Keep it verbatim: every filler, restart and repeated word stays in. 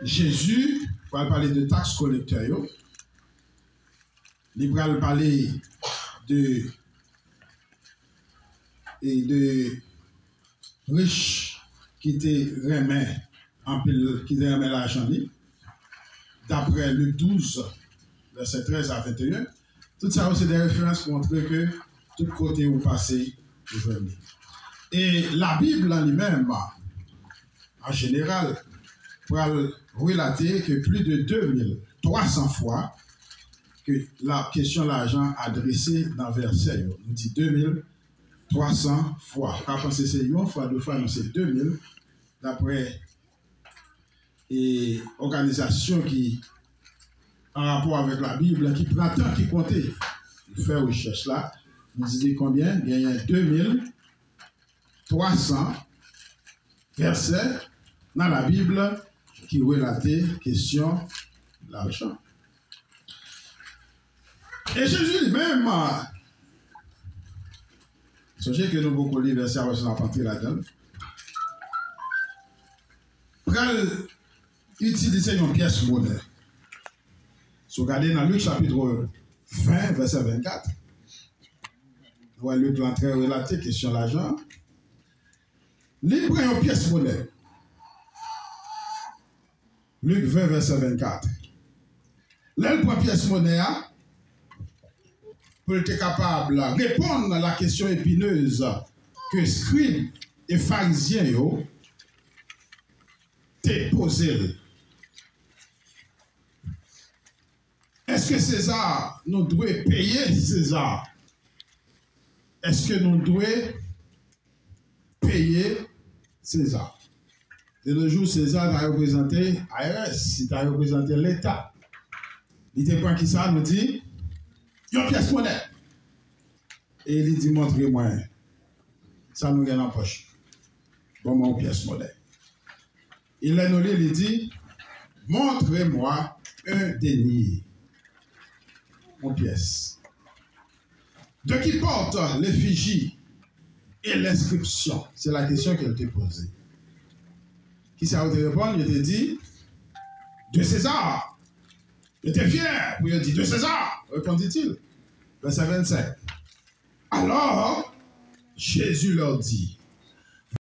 Jezi pral pale de taks kolektè yo. Li pral pale de, e de rich ki te renmen anpil, ki te renmen lajan li. Daprè Lik douz, vèsè trèz a venteyen, tout sa yo se de referans pou montre ke tout kote ou pase, ou jwenn li. E Labib lan li menm, an jeneral, pral relate ke plis de de mil twa san fwa ke la kesyon lajan adrese nan vèsè yo. Nou di de mil twa san fwa. Ou ka panse se yon fwa, de fwa, non, se de mil, daprè e òganizasyon ki an rapò avèk Labib, ki pran tan, ki konte, fè rechèch la, nou di li konbyen? Genyen de mil twa san vèsè nan Labib ki relate kesyon lajan. E Jezi li menm, sonje ke nou poko li vèsè a, paske n ap antre ladan l, pral itilize yon pyès monè. Si w gade nan Lik chapit ven, vèsè vennkat, nou wè Lik lan trè relate kesyon lajan. Li pran yon pyès monè. Lik ven, vèsè vennkat. Lè l pran pyès monè a, pou l te kapab reponn a la kesyon epinez ke eskrib e farizyen yo te poze l. Èske Seza, nou dwe peye Seza? Èske nou dwe peye Seza? De nos jours, Seza ta reprezante I R S, li ta reprezante Leta. Li te pran kisa, nou di? Yon pyès monè. E li di, montre mwen sa nou gen nan pòch. Ban mwen yon pyès monè. E lè nou li, li di, montrez-moi un denier. Yon pyès. De qui porte l'effigie et l'inscription? Se la kesyon ke l te poze. Kisa yo te reponn? Yo te di, de César. Yo te fyè pou yo di, de César, répondit-il. Vèsè vennsenk. Alors, Jésus leur dit,